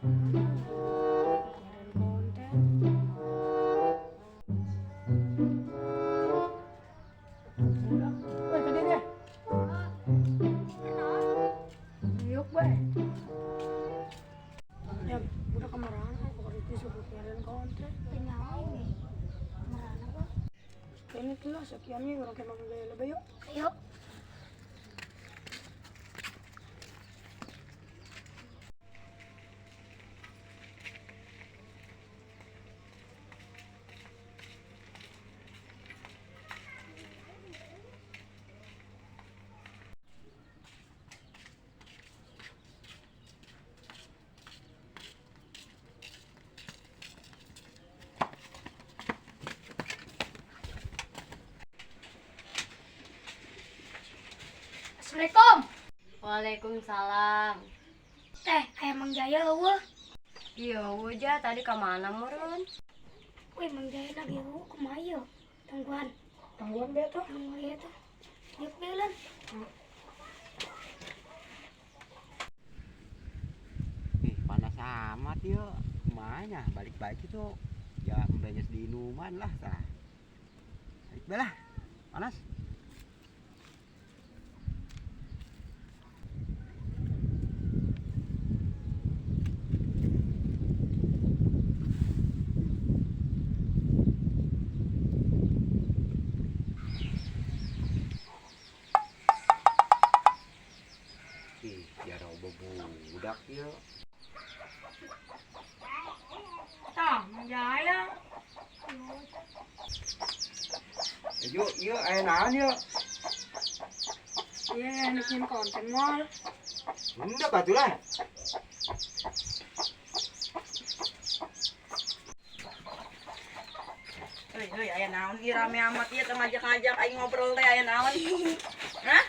Nyieun konten. Budak. Woi, tadi deh. Yuk, bae. Ya, budak kemarahan kok itu suka nyieun konten. Kenyawa ini. Marana kok. Ini tuh lah sekiannya orang kayak Mang Jaya lebih yuk. Ayo. Assalamualaikum. Waalaikumsalam. Teh, aya Mang Jaya euweuh. Iya, wujah tadi ke mana meureun? Wih, Mang Jaya lagi euweuh kumaha ieu? Tungguan. Tangguhan be tuh. Tungguan ieu tuh. Yuk beuleun. Ih, panas amat ya. Kumanya balik-balik itu ya membanyas di inuman lah tah. Balik be lah. Panas. Ih, jaro budak ya. Tah, Mang Jaya. Yuk, yuk, aya naon yuk. Iya, bikin konten moal. Enggak atuh lah. Hei, hei, aya naon ieu rame amat ieu teh ngajak-ngajak aing ngobrol teh aya naon? Hah?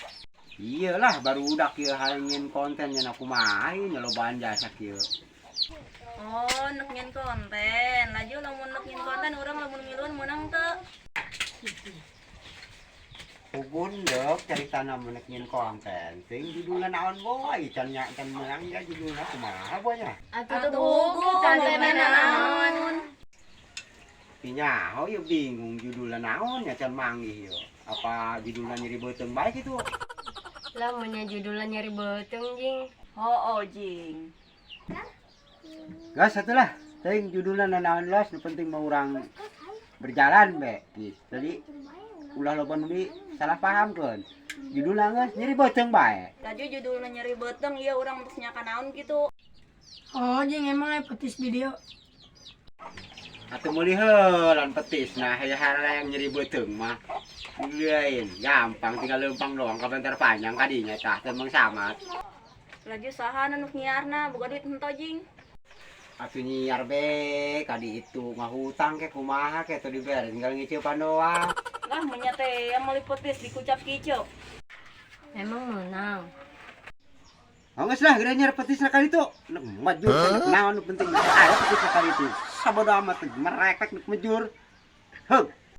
Iyalah baru udah kieu hayangin konten nya aku main lobaan jasa kieu. Oh, nek nyen konten. Laju lamun nek nyen konten urang lamun miluan meunang teu? Pugundek caritana mun nek nyen konten. Ting judulna naon boy, can nya can meunang ya judulna kumaha boy nya. Atuh buku kontenna naon? Pinyaho ieu bingung judulna naon nya can manggih ieu. Apa judulna nyeri beuteung bae kitu? Lamunnya judulnya nyeri beuteung jing. Oh, jing. Gas atuh lah. Ting judulna naon los, nu penting mah urang berjalan be. Gitu. Jadi ulah loba nu salah paham keun. Judulna geus nyeri beuteung bae. Laju judulna nyeri beuteung ieu urang terus nyaka naon kitu. Oh, jing emang aya petis video. Atuh meuli heulan petis nah aya yang nyeri beuteung mah. Lain, gampang tinggal lempang doang ka bentar panjang kadinya tah teu meng samat. Laju saha nu nyiarna boga duit henteu jing. Atuh nyiar be kadi itu ngahutang ke kumaha ke teu dibere tinggal ngiceupan doang. Lah mun nya teh yang meuli petis dikucap-kicep. Emang meunang. Oh geus lah geura nyiar petisna kali itu. Nek maju nek naon nu penting aya petisna kali itu. Sabodo amat merepek nek mejur. Heug.